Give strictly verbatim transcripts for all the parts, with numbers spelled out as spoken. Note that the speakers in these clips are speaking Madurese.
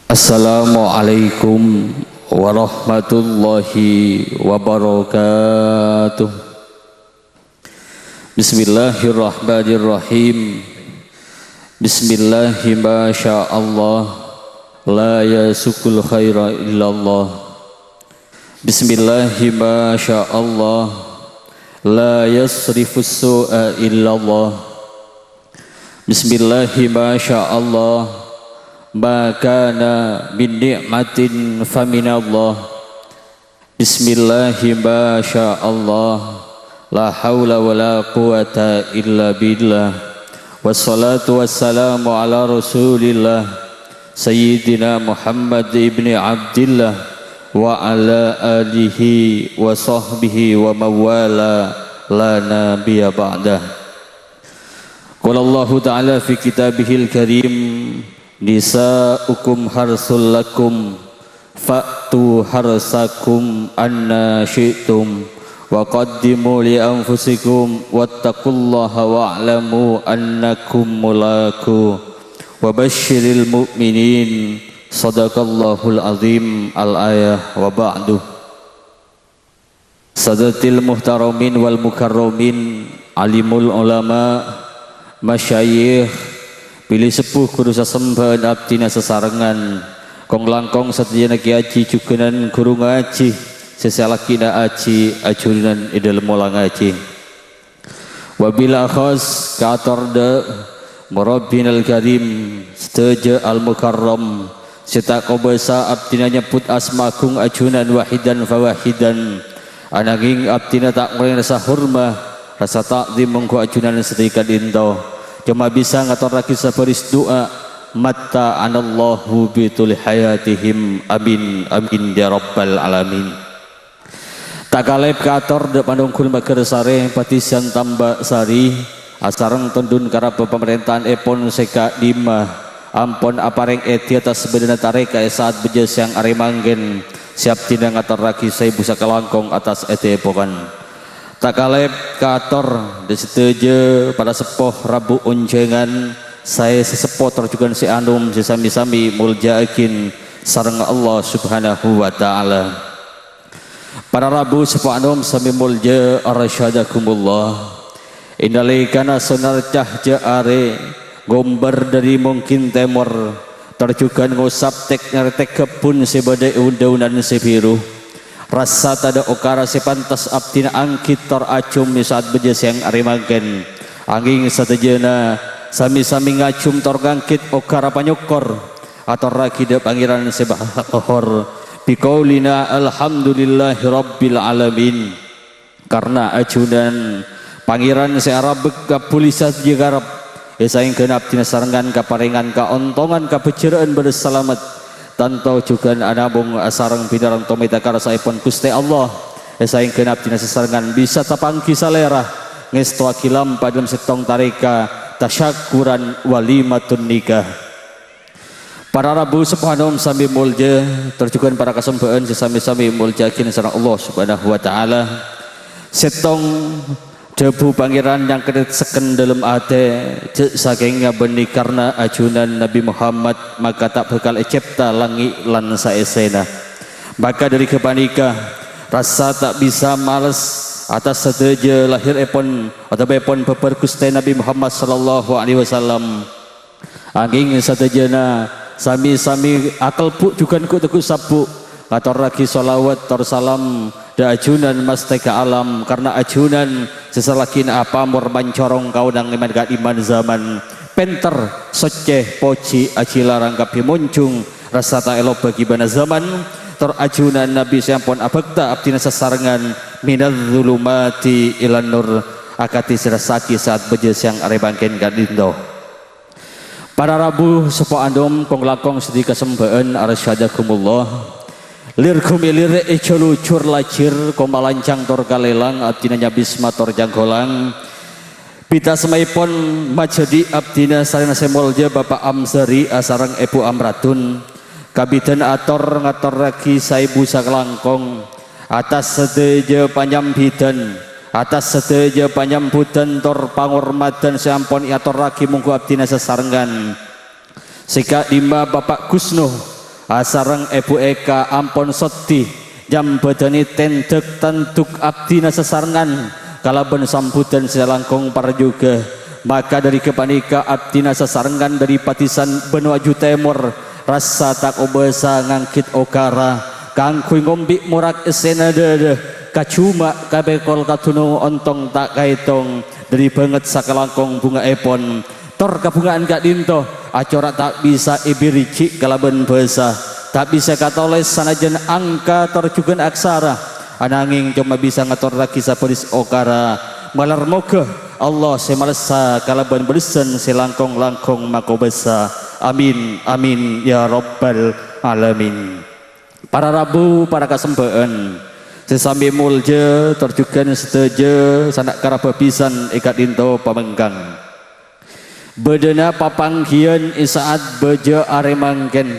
Assalamualaikum warahmatullahi wabarakatuh. Bismillahirrahmanirrahim. Bismillahi ma sya Allah, la yasuqul khaira illallah. Bismillahi ma sya Allah, la yasrifus su'a illallah. Bismillahi ma sya Allah, ma kana min ni'matin faminallah. Bismillahi ma sya Allah, la haula wa la quwwata illa billah. Wassalatu wassalamu ala Rasulillah, Sayyidina Muhammad ibni Abdillah, wa ala alihi wa sahbihi wa mawala, la nabiyya ba'dah. Qala Allahu ta'ala fi kitabihil karim, "Nisa'ukum harsul lakum, fa'tu harsakum anna syi'tum, wa qaddimu li anfusikum, wattaqullaha wa'lamu annakum mulaqu, wa basyiril mu'minin." Sadaqallahul azim. Al-ayah. Wa ba'du. Sadatil muhtaramin wal mukarramin, alimul ulama, masyayikh, bilih sepuh ghuru sasembhâ'ân abdhina sasarengngan, kong-langkong sadhâjâna kèyaji jhughânan ghuru ngajhi, sè salaghina ajhi ajunan è dhâlem mola ngajhi. Wabil akhas, kaator dâ' murabbinal karim, sadhâjâ al-mukarram, sè ta' kobâsa abdhina nyebbhut asma agung ajunan wahidan fawahidan, ananging abdhina ta' ngorangè rassa hormat, rassa ta'zim mongghu ajunan sadhâjâ ka'dinto. Coma bisa ngatorraghi sabâris du'a, matta'anallahu bituli hayatihim, amin, amin, ya rabbal alamin. Ta' kalèp kaator dâ' panonggul Magersari, Padisian Tambak Sari, asareng tondhun karabhâ pamarènta'annèpon sè ka'dimma, ampon aparèng èdhi attas bâdâna tarèka è sa'at bâjâ sèyang arè mangkèn, sè abdhina ngatorraghi saèbu sakalangkong attas èdhepon. Ta' kalèp kaator dâ' sadhâjâ para seppo rabu onjhângan, saè sè seppo tor jhughân sè anom sè sami-sami moljâ'aghin sareng Allah Subhanahu wa Ta'ala. Para rabu seppo anom sami molja, arsyadakumullah. È nalèkana sonar cahya arè ngombâr dâri mongkèn tèmor, tor jhughân ngosap tèk-ngarètèk ghâbbhun sè bâdâ è un-dâunan sè bhiru. Rassa tadâ' okara sè pantes abdhina anggit tor ajhum è sa'at bâjâ sèyang arè mangkèn. Angèng sadhâjâna sami-sami ngajhum tor nganggit okara panyokkor. Atorraghi dâ' Pangèran sè Maha Lohor, biqaulina alhamdulillahirabbil alamin. Karna ajunan Pangèran sè arabâk kabbhulè sadhâjâ karep, è saèngghâna abdhina sarengngan kaparèngan kaontongan kabhâjjhrâ'ân bâdâ salamet, tanto jhughân anamong asareng bhinaranto mètakarsa'èpon Ghustè Allah, è saèngghâna abdhina sasarengngan bisa tapangghi salèra, ngèstowaghi lampa dâlem sèttong tarèka, tasyakkuran walimatun nikah. Para rabu seppo anom sami molja, tor jhughân para kasembhâ'ân sè sami-sami moljâ'aghin sareng Allah Subhanahu wa Ta'ala. Sèttong dhâbu Pangèran nyangkèt sekken dâlem atè, jhâ' sakènga bânnè karna ajunan Nabbhi Muhammad, maka ta' bhâkal ècèpta langngè' lan saèssèna. Maka dâri ghâpanèka, rassa ta' bisa males attas sadhâjâ lahèrèpon otabâèpon bhâbhâr Ghustè Nabbhi Muhammad sallallahu alaihi wasallam. Angèng sadhâjâna sami-sami akalbu' jhughân ghu'-tegghu' sabbu', ngatorraghi shalawat tor salam dâ' ajunan mastèka alam, karna ajunan sè salaghina apamor mancorong kaonang è man-ka'dimman zaman, pènter, soccè, pojhi, ajilarang kabbhi monjhung, rassa ta' èlobâ ghibâna zaman, tor ajunan Nabbhi sè ampon abhâkta abdhina sasarengngan, minadz-dzulumati ilan nur, akadhi sè èrassa'aghi sa'at bâjâ sèyang arè mangkèn ka'dinto. Para rabu seppo anom, kong-langkong sè dâri kasembhâ'ân, arsyadakumullah. Lir-ghumè lir è jhâlujhur lajhir, koma lancang tor kalèlang, abdhina nyabis mator cangkolang. Pètasmaèpon majhâdhi' abdhina sarèna sè molja Bapa' Amsari asareng Èbhu Amradun. Kabiddhân ator ngatorraghi saèbu sakalangkong. Attas sadhâjâ panyambhidhân, attas sadhâjâ panyambhudhân tor pangormadhân sè ampon èatorraghi mongghu abdhina sasarengngan. Sè ka'dimma Bapa' Gusno, Asareng Èbhu Eka ampon soddhi nyambhâdhâni tèndhâk tandhuk abdhina sasarengngan kalabân sambhudhân sè langkong parjughâ. Maka dhâri ghâpanèka abdhina sasarengngan dhâri Padhisan Bânoaju Tèmor rassa ta' kobâsa nganggit okara kaangghuy ngombi' morak èssèna dhâdhâ ka jhuma' ka pèkol ka dunno ontong ta' kaètong dhâri bângèt sakalangkong bhunga'èpon. Tor kabhunga'an ka'dhinto acora' ta' bisa èbirji' kalabân bhâsa, ta' bisa èkatolès sanajjhân angka tor jhughân aksara, ananging coma bisa ngatorraghi sabâris okara. Malar moghâ Allah sè malessa kalabân bâlessân sè langkong-langkong makobâsa. Amin, amin, ya rabbal alamin. Para rabu, para kasembhâ'ân sè samè molja, tor jhughân sadhâjâ sana' karabhâ bhisan è ka'dhinto pamengkang. Bâdâna papangghiyân è sa'at bâjâ arè mangkèn.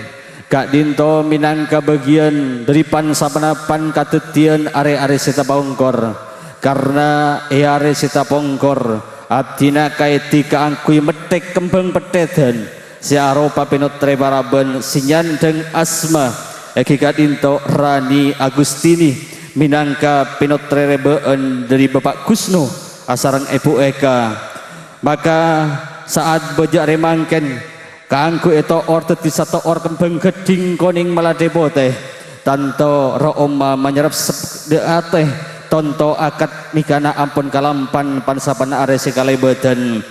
Ka'dhinto mènangka bâgiyân dhâri pan-saponapan kadhâddhiyân arè-arè sè tapongkor. Karna è arè sè tapongkor, abdhina kaèdhi kaangghuy metthèk kembhâng pettèdhân sè aropa pènotrè parabân sè nyandhâng asma èngghi ka'dhinto Rani Agustini, mènangka pènotrè rèbâ'ân dhâri Bapa' Gusno asareng Èbhu Eka. Maka sa'at bâjâ arè mangkèn, kaangghuy èto'or dhâddhi sato'or kembhâng ghâddhing konèng malathè potè, tanto ro'omma manyerrep sep-, dhâ' atè, tanto akad nikana ampon kalampan pan-sapan arè sè kalèbâdhân.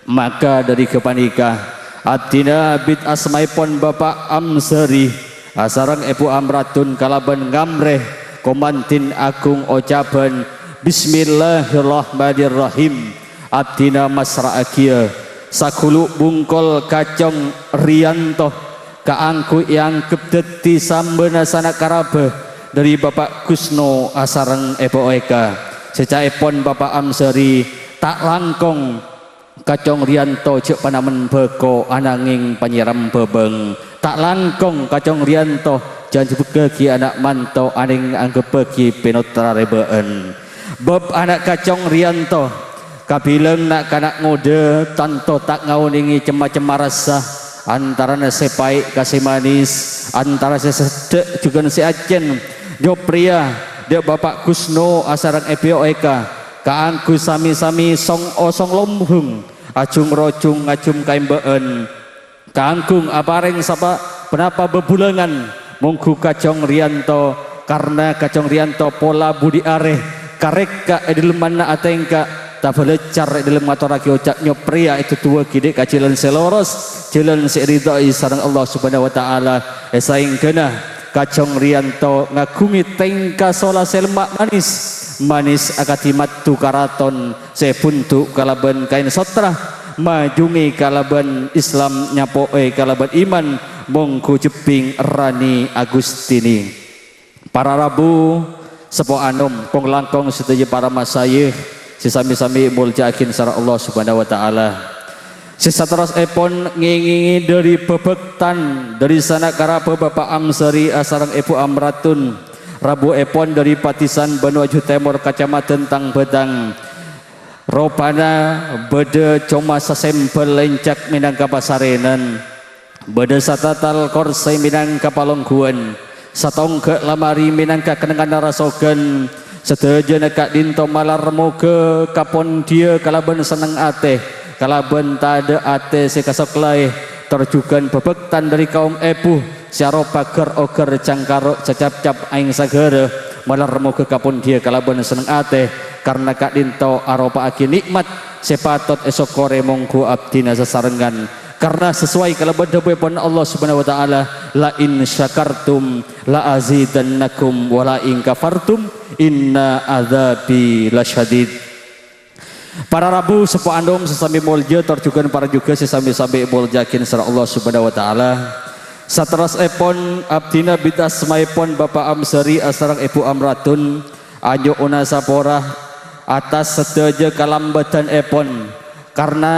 Maka dhâri ghâpanèka, abdhina abit asmaèpon Bapa' Amsari asareng Èbhu Amradun kalabân ngamrè komandhin agung ocabhân, "Bismillahirrahmanirrahim." Abdhina massra'aghiyâ saghulu' bungkol kacong riyanto kaangghuy èangghep dhâddhi sambhâna sana' karabhâ dhâri Bapa' Gusno asareng Èbhu Eka. Sè ca'èpon Bapa' Amsari, ta' langkong kacong riyanto jhâ' panamen bhâko ananging panyèram bhâbâng. Ta' langkong kacong riyanto jhâ' angghebbhâghi ana' manto anèng angghebbhâghi pènotra rèbâ'ân. Bâb ana' kacong riyanto kabilang na'-kana' ngodâ tanto ta' ngaonèngè cem-macemma rassa, antarana sè paè' ka sè manis, antara sè seddhâ' jhughân sè accèn. Nyoprèya dhâ' Bapa' Gusno asareng Èbhu Eka kaangghuy samè-samè song-osong lombhung, ajhung-rojhung ngajhum kaèmbâ'ân. Kaangghuy aparèng sapa, ponapa bhâbhulângan mongghu kacong riyanto, karna kacong riyanto pola budi arè, karèkka' è dhâlemmanna atèngka, tabâlâccar è dhâlem ngatorraghi oca' nyoprèya èdhudhuwâghi dhâ' ka jhâlân sè loros, jhâlân sè èridhoi sareng Allah Subhanahu wa Ta'ala. È saèngghâna kacong riyanto ngaghungè tèngka sola sè lemma' manis, manis akadhi maddhu karaton, sè èbhundhu' kalabân kaèn sottra, majungè kalabân Islam, nyapo'è kalabân iman, mongghu jhebbhing Rani Agustini. Para rabu, seppo anom, kong-langkong sadhâjâ para masayyikh, sè samè-samè èmoljâ'âghi sareng Allah Subhanahu wa Ta'ala. Sè saterrossèpon ngèngèngè dhâri bhâbhâktan dhâri sana' karabhâ Bapa' Amsari asareng Èbhu Amratun, rabuèpon dhâri Padhisan Bânoaju Tèmor, Kacamadhân Tang-Bhâtang. Ropana bâdâ coma sasèmbâl lèncak mènangka pasarènan, bâdâ satatal korsè mènangka palongghuwân, satongghâ' lamari mènangka kennengnganna rasoghân. Sadhâjâna ka'dhinto malar moghâ kapondhiyâ kalabân senneng atè, kalabân tadâ' atè sè kasoklaè, tor jhughân bhâbhâktan dhâri kaum èbhu, sè aropa ghâr-oghâr cangkaro' cacapcap aèng saghârâ, malar moghâ kapondhiyâ kalabân senneng atè, karna ka'dhinto aropa'aghi nè'mat sè patot èsokkorè mongghu abdhina sasarengngan. Karna sasowai kalabân dhâbuèpon Allah Subhanahu wa Ta'ala, "La in syakartum la azidannakum, wa la in kafartum inna adzabi lasyadid." Para rabu, seppo anom sè samè molja, tor jhughân para jhughân sè samè-samè èmoljâ'âghi sareng Allah Subhanahu wa Ta'ala. Saterrossèpon, abdhina bit asmaèpon Bapa' Amsari asareng Èbhu Amratun, anyo'ona sapora atas sadhâjâ kalambâdhânèpon, karna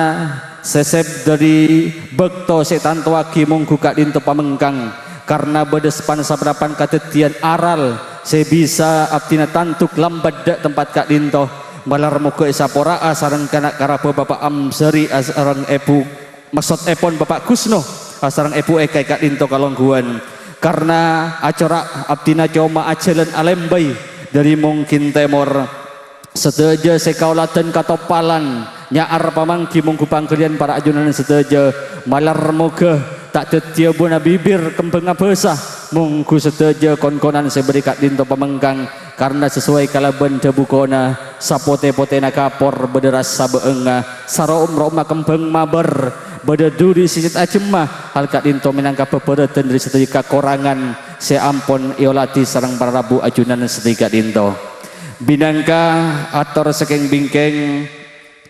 sèsèp dhâri bâkto sè ètantowaghi mongghu ka'dhinto pamengkang, karna bâdâ sapan-saponapan kadhâddhiyân aral sè bisa abdhina tandhuk lambât dhâ' tempat ka'dhinto. Malar moghâ èsapora'a sareng kana' karabhâ Bapa' Amsari asareng Èbhu, maksodèpon Bapa' Gusno asareng Èbhu Èka è ka'dhinto kalongghuwân. Karna acora' abdhina coma ajhâlân alèmbây dhâri mongghâ tèmor. Sadhâjâ sè kaoladhân katoppalan nya'ar pamangghi mongghu pangghâliyân para ajunan sadhâjâ, malar moghâ ta' dhâddhiyâ buna bibir kembhângnga bhâsa, mongghu sadhâjâ kon-konan sè bâdâ è ka'dhinto pamengkang, karna sasowai kalabân dhâbu kona, sapotè-potèna kapor bâdâ rassa bâ'ângnga, saro'om-ro'omma kembhâng mabâr, bâdâ dhuri sè ta' ajhemma, hal ka'dhinto mènangka bhâbhârâdhân dhâri sadhâjâ kakorangan sè ampon èoladhi sareng para rabu ajunan sadhâjâ ka'dhinto. Mènangka ator sakèng bingkèng,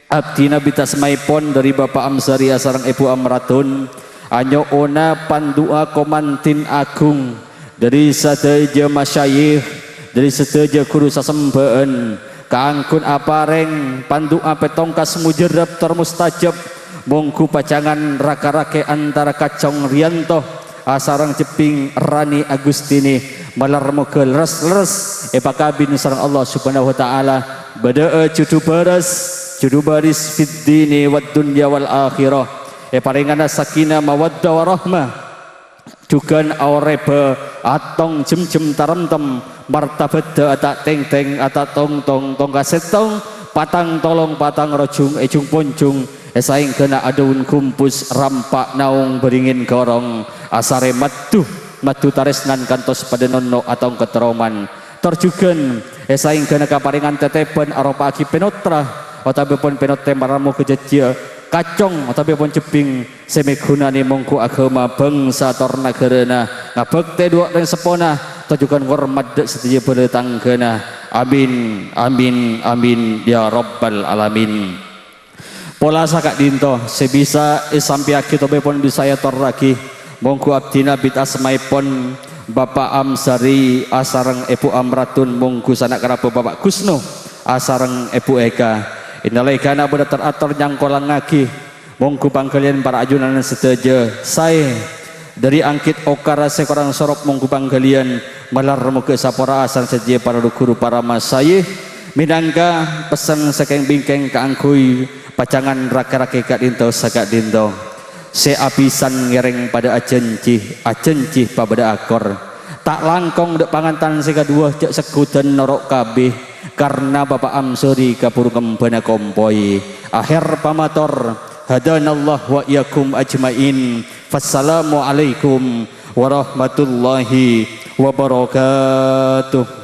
abdhina bi' tasmaèpon dhâri Bapa' Amsari asareng Èbhu Amradun, anyo'ona pandu'a komandhin agung dhâri sadhâjâ masyayikh, dhâri sadhâjâ ghuru sasembhâ'ân, kaangghuy aparèng pandu'a pètongkas mojârrâb tor mustajâb, mongghu pacangan ra-karaghi antara Kacong Riyanto asareng Jepping Rani Agustini, malar moghâ lerres-lerres èpakabin sareng Allah Subhanahu wa Ta'ala, bâdâ'â jhudhu bârâs, jhudhu bâris fid dini wad dunya wal akhirah, èparèngana sakinah mawaddah warahmah, jhughân aorèbbhâ atong jemjem taremtem, martabhâddhâ ata' tengteng, ata' tongtong, tongka sèttong, patang tolong, patang rojhung, èjhung ponjhung, èsaèngghâna adhâun ghumpus, rampa' naong bâringèn ghârong, asarè maddu, maddu tarèsnan kantos padâ nonno' atongket roman. Tor jhughân èsaèngghâna kaparèngan tètèbhân aropa'aghi pènotra, otabâèpon pènotrè malar moghâ jhâjhiyâ Kacong otabâèpon Jepping sè mèghunanè mongghu aghâma bhângsa tor naghârâna, ngabhâktè dhuwâ' rèng seppona, tor jhughân ngormat dhâ' sadhâjâ bhâlâ tangghâna. Amin, amin, amin, ya rabbal alamin. Pola saka'dhinto sè bisa èsampèyaghi otabâèpon bisa èatorraghi, mongghu abdhina bi' tasmaèpon Bapa' Amsari asareng Èbhu Amradun, mongghu sana' karabhât Bapa' Gusno asareng Èbhu Eka. Innalaikana bâdâ tor-ator nyangkolangngaghi, mongghu pangghâliyân para ajunan sadhâjâ saè. Dhâri anggit okara sè korang sorop mongghu pangghâliyân, malar moghâ èsapora'aghi sareng sadhâjâ para ru-ghuru para masyayikh, mènangka pessen sakèng bingkèng kaangghuy pacangan ra-karaghi ka'dhinto saka'dhinto. Sè abhisan ngèrèng padâ ajhânjhi, ajhânjhi pabâdâ akor. Ta' langkong dhâ' pangantan sè kaduwâ, jhâ' segghudhân noro' kabbhi, karna Bapa' Amsari kabhuru ngembhâna kompoy. Akhèr pamator, hadanallah wa iyyakum ajma'in. Wassalamualaikum warahmatullahi wabarakatuh.